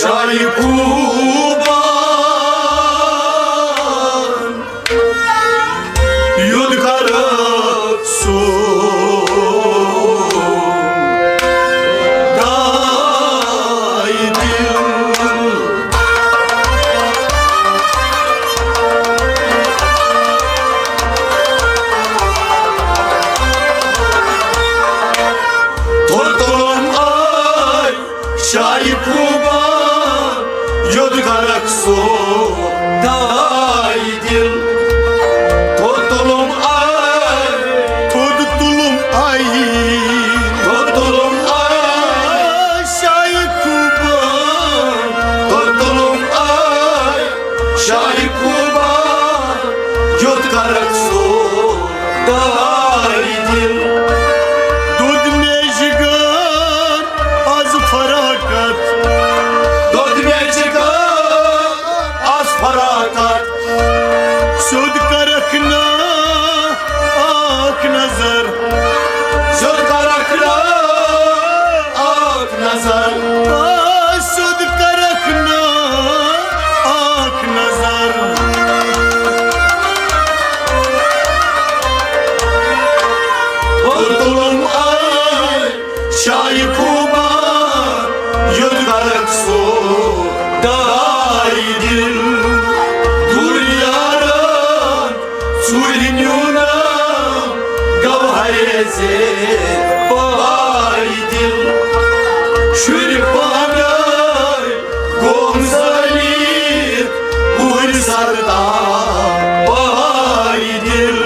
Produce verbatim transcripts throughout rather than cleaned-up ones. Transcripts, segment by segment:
شاہی خوبان، یوٚت کرکھ سُہ داے دِل۔ تھوٚد تُلُم آے شاہی خوبان، یوٚت کرکھ سُہ داے دِل۔ تھوٚد تُلُم آے، تھوٚد تُلُم آے، تھوٚد تُلُم آے شاہی خوبان، تھوٚد تُلُم آے شاہی خوبان، یوٚت کرکھ سُہ داے دِل۔ دود مےٚ جگر از فراقت، دود مےٚ جگر از فراقت۔ سیوٚد کرکھ نا اکھ نظر، سیوٚد کرکھ نا اکھ نظر۔ آ، سیوٚد کرکھ نا اکھ نظر۔ تُلُم آے شاہی خوبان، یوٚت کرکھ سُہ داے دِل۔ دوٗر یارن ژوٗرِ نیوٗنم گوہرِ زیب پاے دِل۔ شُرۍ پانَے گوم ذلیل، پوٗرۍ سردار پاے دِل۔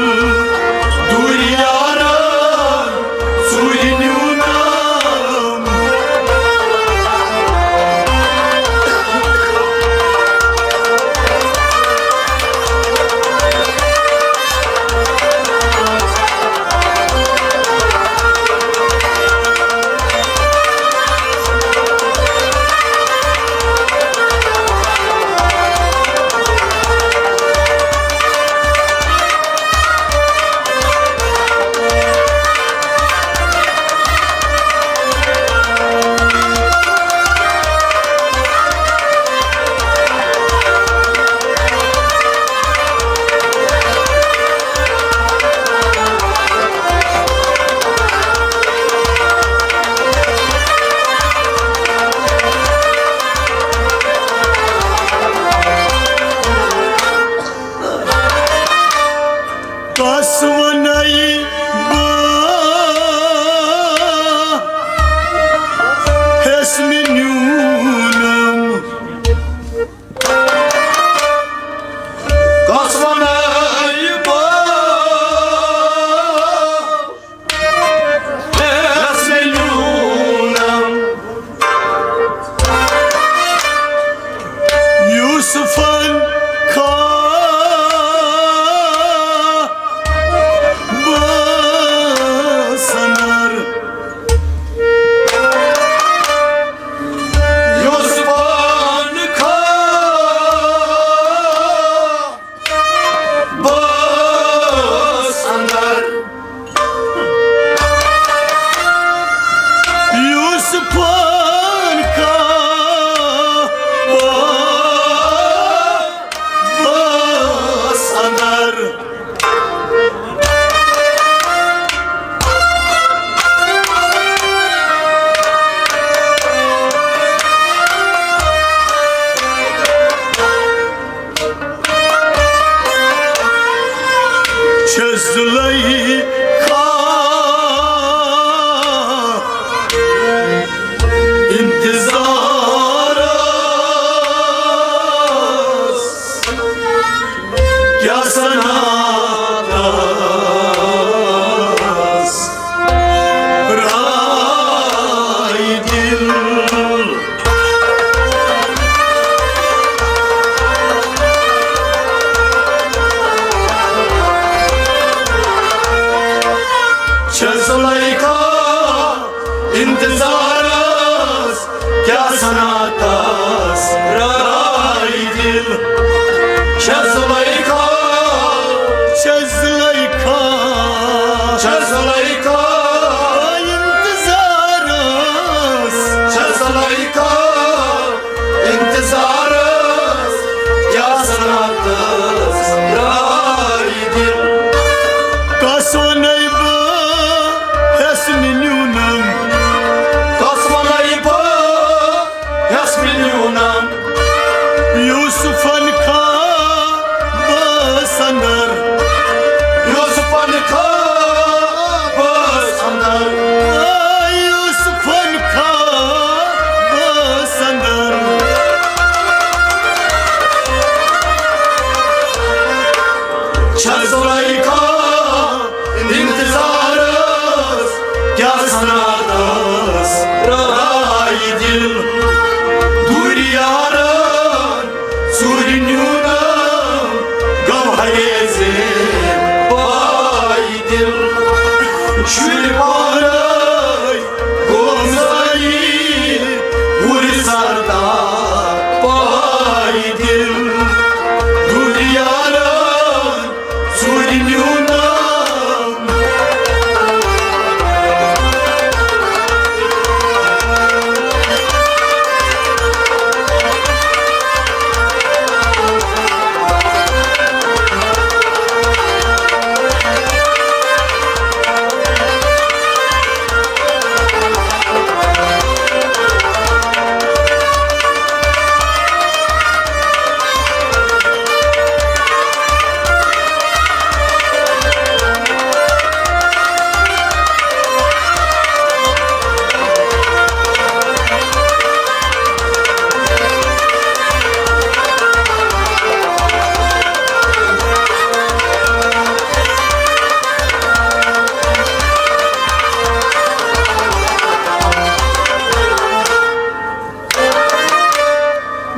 دوٗرِ یارن ژوٗرِ نیوٗنم۔ کس ونَے بہٕ، ہیٚس مےٚ نیوٗنم۔ کس ونَے بہٕ، ہیٚس مےٚ نیوٗنم۔ یوسفن کھا بہٕ سنر۔ یوسفن کھا بہٕ سنر۔ یوسفن کھا بہٕ سنر۔ چھَس زُلیخا اِنتظارَس، کیٛاہ سَناتَس راے دِل۔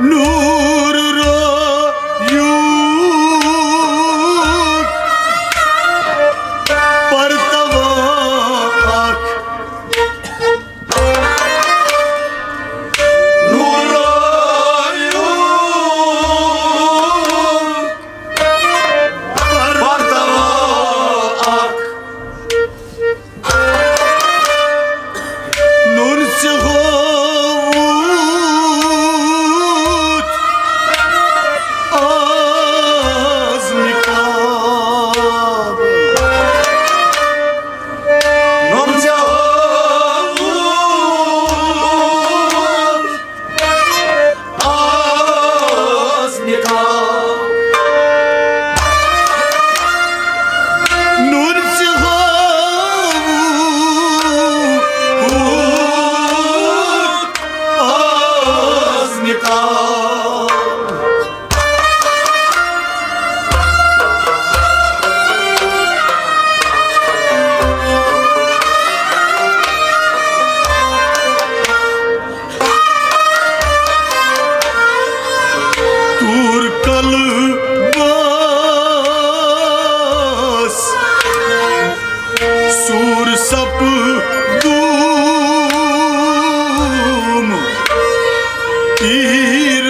نور رویوت پرتوا اکھ۔ نور رویوت پرتوا اکھ۔ نور ژےٚ ہووُتھ آز نقاب۔ نور ژےٚ ہووُتھ آز نقاب۔ نور ژےٚ ہووُتھ آز نقاب۔ تور کل باس سور سپ دوم تیر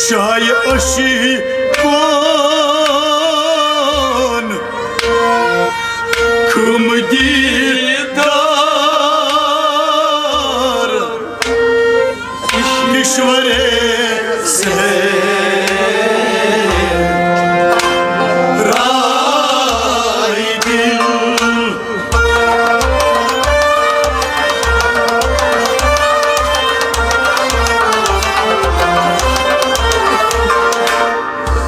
شاہ عشقن کم دیدار، کشور سے رائے دل۔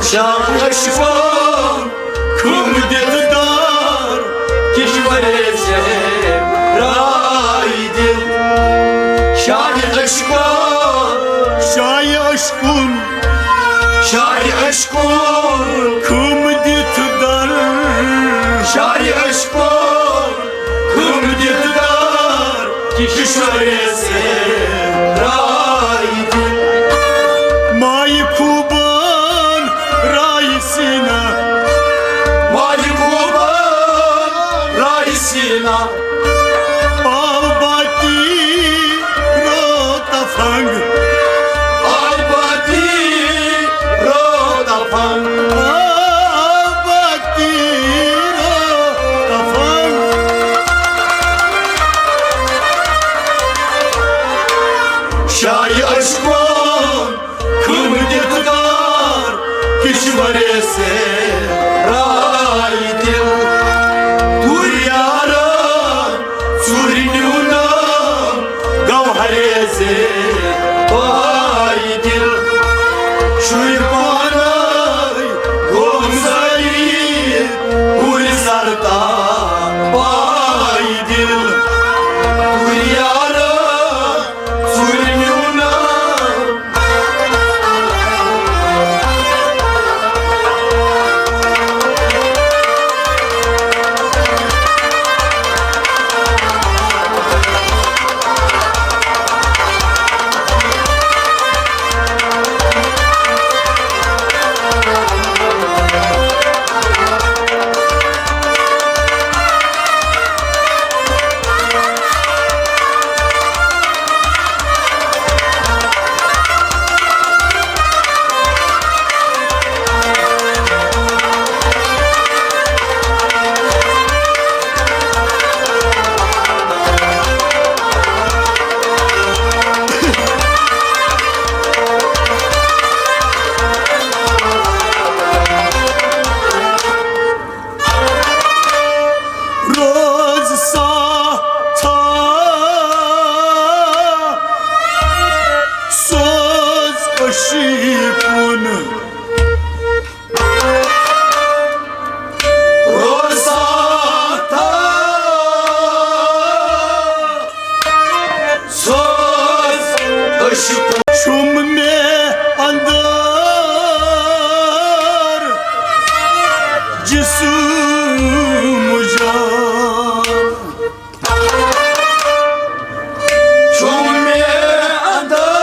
شاہ عشقن کم دیدار، کشور سے رائے دل۔ شاہ عشقن، شاہ عشقن، شاہ عشقن کم دیدار، شاہ عشقن کم دیدار، کشور سے رائے دل۔ مایہ خوبان رائے سینا، مایہ خوبان رائے سینا، آباتی رو تفنگ، آباتی رو تفنگ، آباتی رو تفنگ۔ شاہ عشقن کم دیدار، کشور سے رائے دل۔ دور یارا، ژوٗرِ نیونم گوہر سے پائے دل۔ شُرۍ پانے گوم ساری، پوٗرٕ سرتا پائے دل۔ دور یارا، ژوٗرِ نیونم۔ روز ساتھا، سوز عشقن۔ روز ساتھا، سوز عشقن۔ چھُم مےٚ اندر جسم جان۔ چھُم مےٚ اندر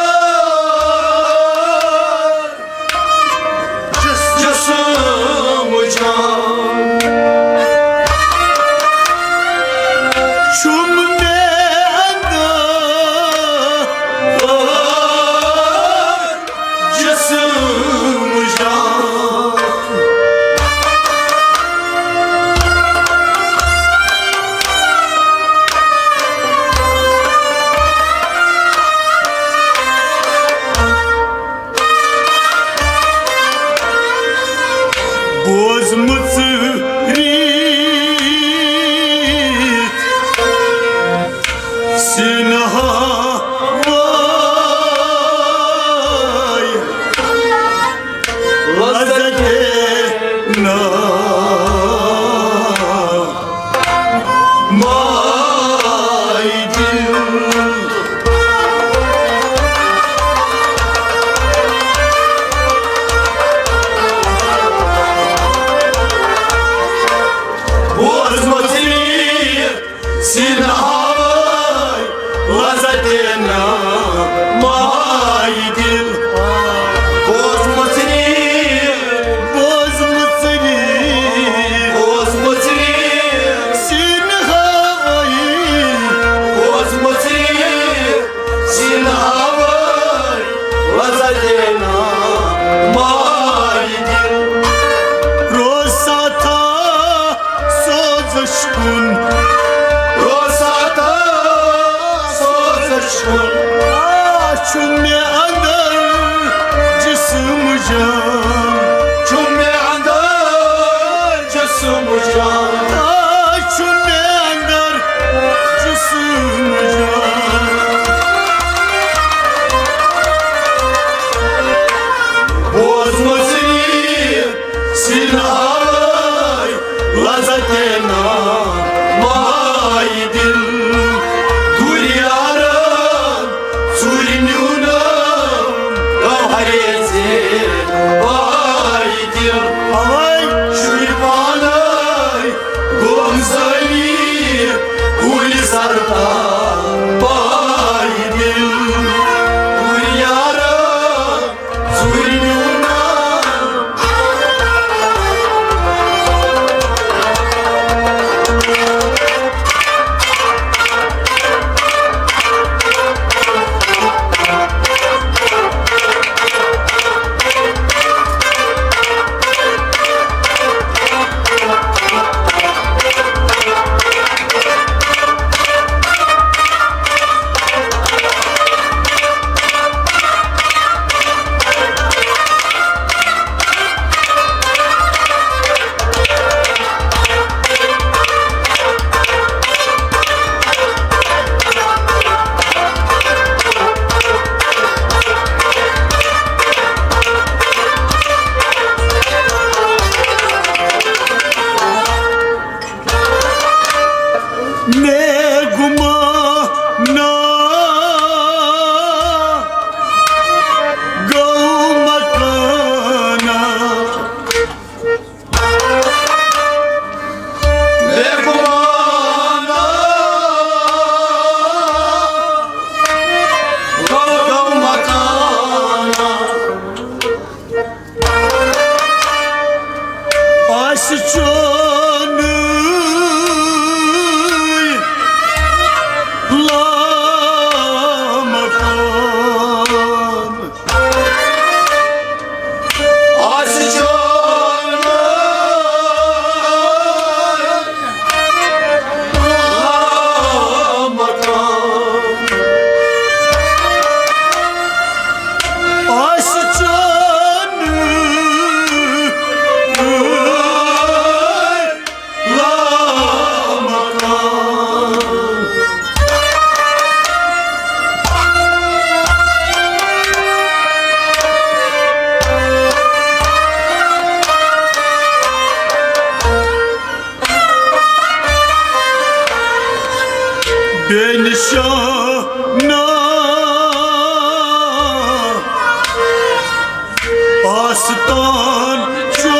تان چون،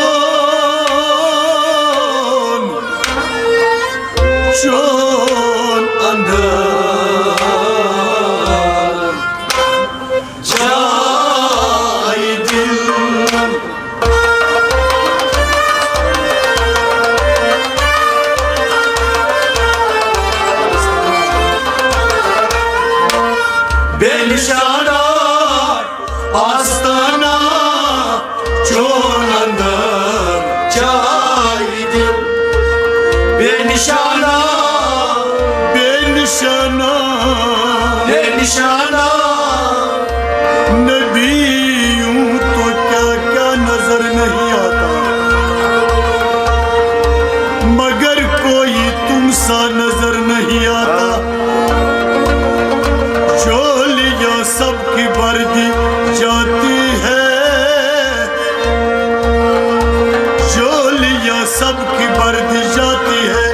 چون اندر جاے دل۔ بے نشانہ آستانہ چون اندر جاے دل۔ بے نشانہ، بے نشانہ، بے نشانہ۔ نبیوں تو کیا کیا نظر نہیں آتا، مگر کوئی تم سا نظر نہیں آتا۔ جھولیاں سب کی بھر دی جاتی ہے، جھولیاں سب کی بھر دی جاتی ہے،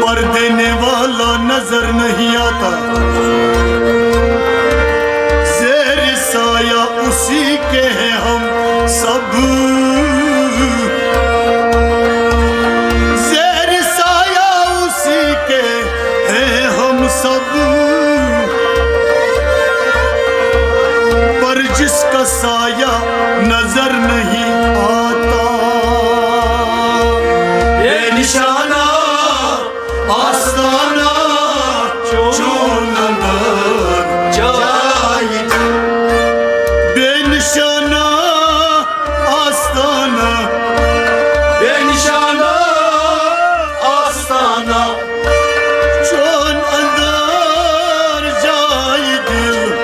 پر دینے والا نظر نہیں آتا۔ زیر سایہ اسی کے ہیں ہم سب، زیر سایہ اسی کے ہیں ہم سب، پر جس کا سایہ نظر نہیں آتا۔ بے نشانہ آستانہ چون اندر جاے دل۔ بے نشانہ آستانہ، بے نشانہ آستانہ چون اندر جاے دل۔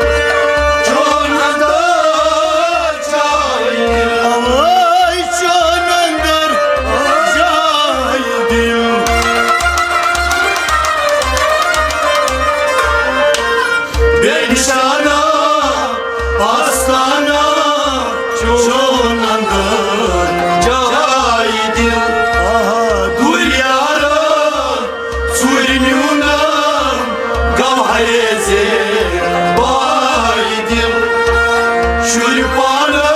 چون اندر جاے دل۔ اوے چون اندر جاے دل۔ بے نشانہ آستانہ چون اندر جاے دل۔ آہا، دوریارن ژوٗرِ نیوٗنم گوہرِ زیباے دِل۔ شُرۍ پانَے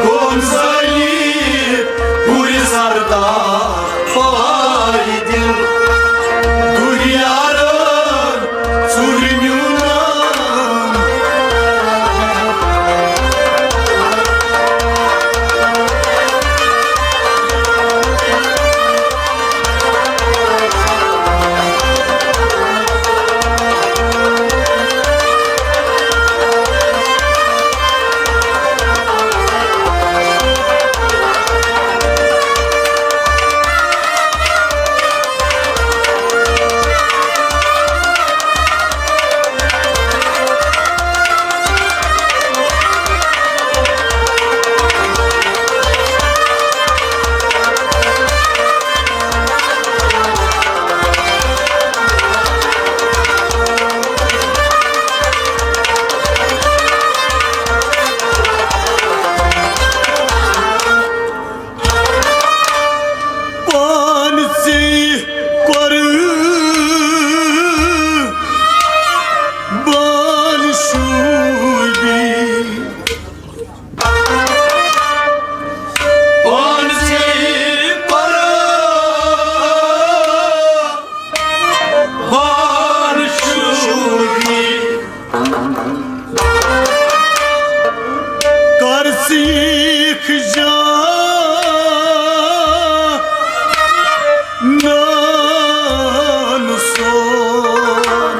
گوٚم ذلیل، ہُرۍ سردار پاے دِل۔ دوٗرِ یارن ژوٗرِ نیوٗنم۔ پانسٕے قربان شوٗبی۔ پانسٕے قربان شوٗبی۔ کر سیٖکھ جانان سون۔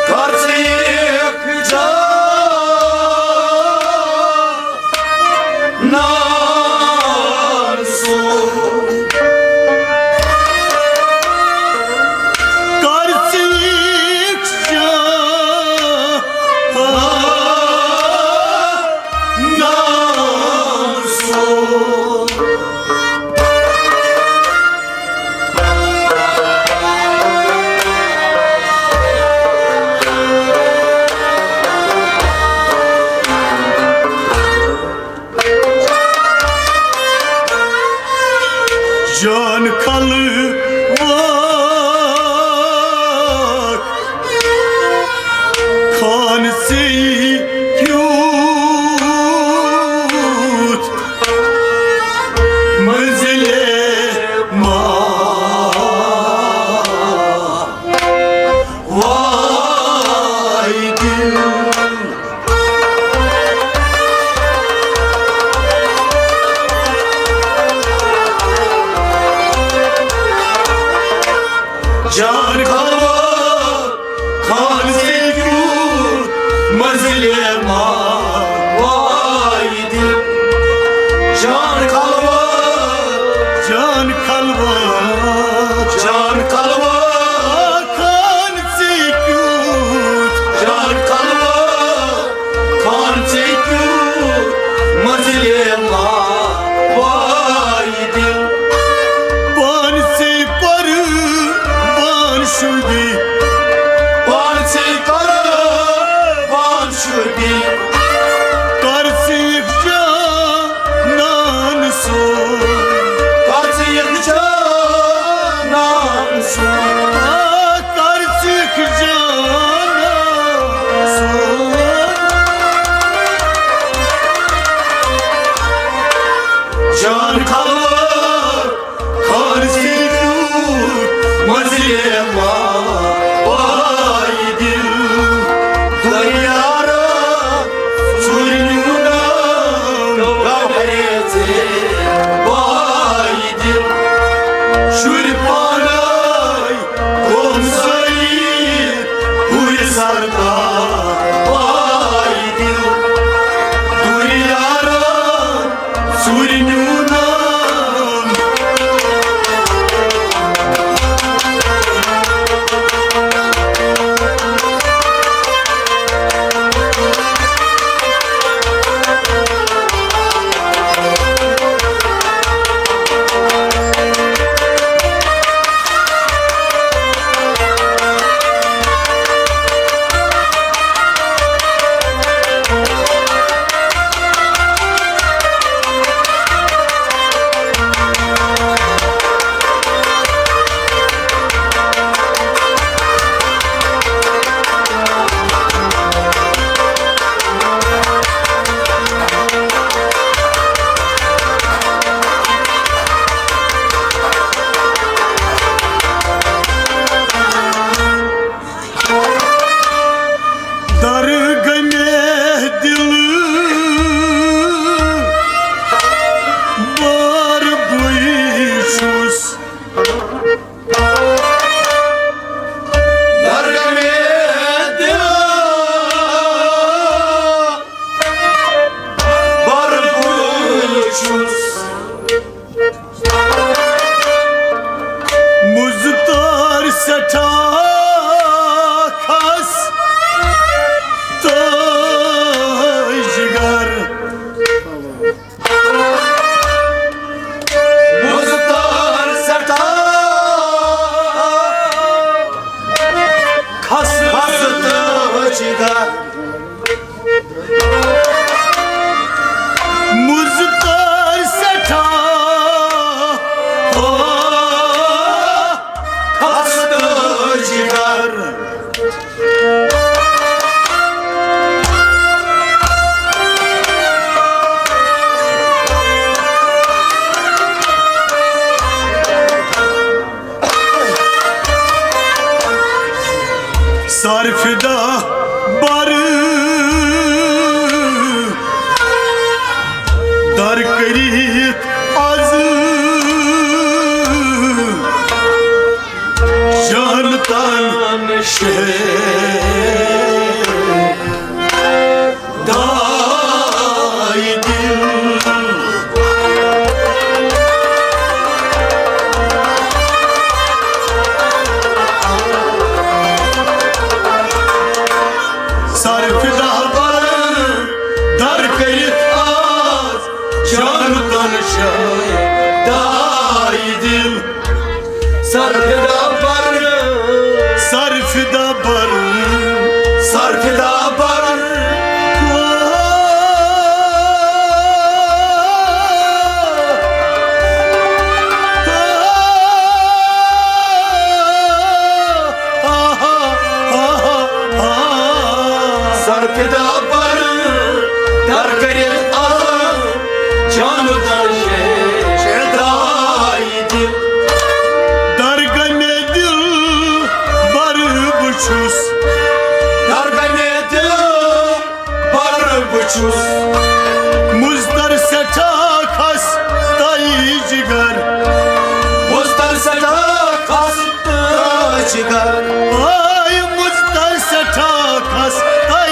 کر سیٖکھ جانان سون۔ کر سیٖکھ جانان سون۔ منزلِ ما وای دِل۔ جان خلوت، جان خلوت، جان خلوت۔ خان ژےٚ کیُتھ، جان خلوت، خان ژےٚ کیُتھ منزلِ ما وای دِل۔ پانسٕے قربان شُدی، پانسٕے قربان شُدی۔ کر ژٕ یِکھ جانان سوز، کر ژٕ یِکھ جانان سوز۔ آ، کر ژٕ یِکھ جانان سوز۔ جان خلوت، خان ژےٚ کیُتھ منزلِ ما وای دِل۔ دُنیارا ژوٗرِ نیوٗنم گوہرِ ژےٚ وای دِل۔ شُرۍ پانے قوم سٲری ہُرۍ سردار وای دِل۔ دُنیارا ژوٗرِ نیوٗنم۔ در گمے دل بار بوئی چھُس۔ در گمے دل بار بوئی چھُس۔ مُزتار سٮ۪ٹھاہ کھس تہٕ جگر۔ مُزتار سٮ۪ٹھاہ کھس، کھس تہٕ جگر۔ مُزتار سٮ۪ٹھاہ، ہو، کھس تہٕ جگر۔ سر فدا بر در کٔرِتھ از جان تن شہر۔ داے دل۔ سر فدا بر در کٔرِتھ آز جان تن شاے داے دل۔ سر فدا بر، سر فدا بر، سر فدا بر۔ سر فدا بر در کٔرِتھ آز جان تن شاے داے دل۔ در گمے دل بر بہٕ چھُس۔ در گمے دل بر بہٕ چھُس۔ مُزتر سٮ۪ٹھاہ کھس تہٕ جگر۔ مُزتر سٮ۪ٹھاہ کھس تہٕ جگر۔ آے مُزتر سٮ۪ٹھاہ کھس تہٕ